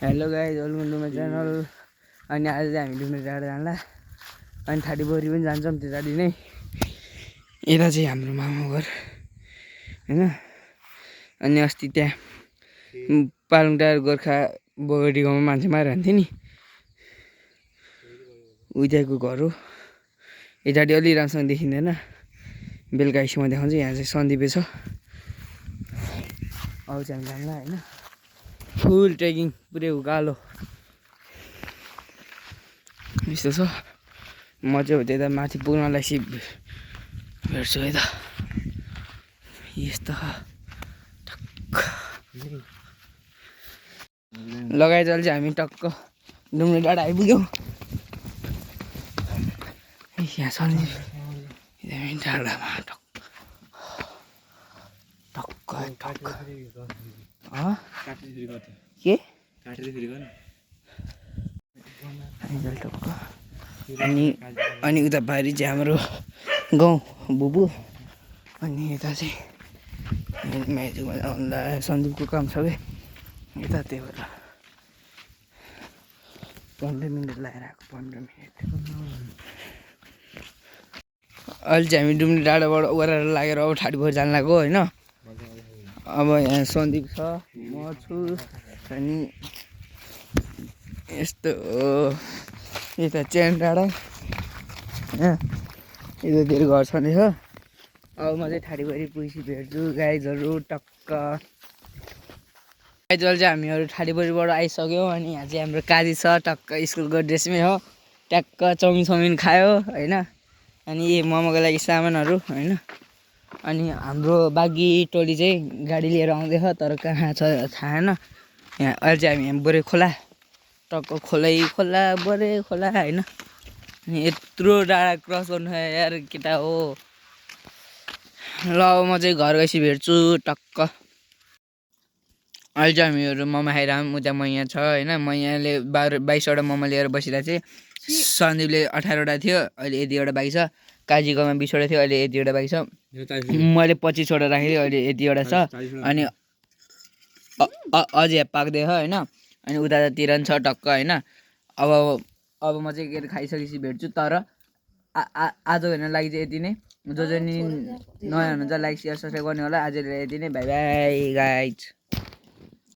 Hello guys, welcome to my channel. अनि आज चाहिँ हामी डुम्रे डाँडा जानला अनि ठाडीबोरी पनि जान्छौँ त्यताडि नै। यता चाहिँ हाम्रो मामा घर होइन। अनि अस्ति त्यहाँ पालुङ टार गोर्खा बोगटी गाउँमा मान्छे मारिरहन्थ्यो नि, उहिलेको घर हो। यताडि अलि राम्रोसँग देखिँदैन, बेलुका आइसम्म देखाउँछु। यहाँ चाहिँ सन्दीपे छ, अब चाहिँ हामी जानला होइन। फुल ट्रेकिङ पुरै उकालो यस्तो छ। म चाहिँ त्यता माथि पुग्नलाई सिप भेट्छु है त। यस्तो लगाइचाल चाहिँ हामी टक्क डुम्रे डाँडा आइपुग्यौँ। यहाँ सन्दीप डाँडामा टक्क के टक्क। अनि उता बारी चाहिँ हाम्रो गाउँ बुबु। अनि यता चाहिँ म्याजिकमा सन्दीपको काम छ कि यता, त्यही भएर 15 मिनट लागेर आएको। 15 मिनट। अहिले चाहिँ हामी डुम्रे डाँडाबाट ओह्रालो लागेर अब ठाडीबोरी जान लाग्यो होइन। अब यहाँ सन्दीप छ, म छु, अनि यस्तो यता चेन डाँडा यतातिर घर छँदै छ। अब म चाहिँ ठाडीबोरी पुगेपछि भेट्छु गाइजहरू टक्क। गाइजहरू चाहिँ हामीहरू ठाडीबोरीबाट आइसक्यौँ। अनि यहाँ चाहिँ हाम्रो काजी छ, टक्क स्कुलको ड्रेसमै हो, ट्याक्क चाउमिन खायो होइन। अनि मोमोको लागि सामानहरू होइन। अनि हाम्रो बाँकी टोली चाहिँ गाडी लिएर आउँदैछ, तर कहाँ छ थाहा छैन। यहाँ अहिले चाहिँ हामी यहाँ बोरे खोला टक्क खोला बोरे खोला होइन। अनि यत्रो डाँडा क्रस गर्नु यार केटा हो। ल अब म चाहिँ घर गएपछि भेट्छु टक्क। अहिले चाहिँ हामीहरू मोमो खाइरहौँ। उता मैया छ होइन, मैयाले 22वटा मोमो लिएर बसिरहेको थिएँ। सन्दीपले 18वटा थियो, अहिले यतिवटा बाँकी छ। काजीकोमा 20वटा थियो, अहिले यतिवटा बाँकी छ। मैले 25वटा राखेँ, अहिले यतिवटा छ। अनि अझै पाक्दैछ होइन। अनि उतातिर पनि छ टक्क होइन। अब म चाहिँ के अरे खाइसकेपछि भेट्छु। तर आजको हेर्न लागि चाहिँ यति नै। जो नि नयाँ हुनुहुन्छ लाइक सेयर सब्सक्राइब गर्ने होला। आजलाई यति नै, बाई बाई गाइज।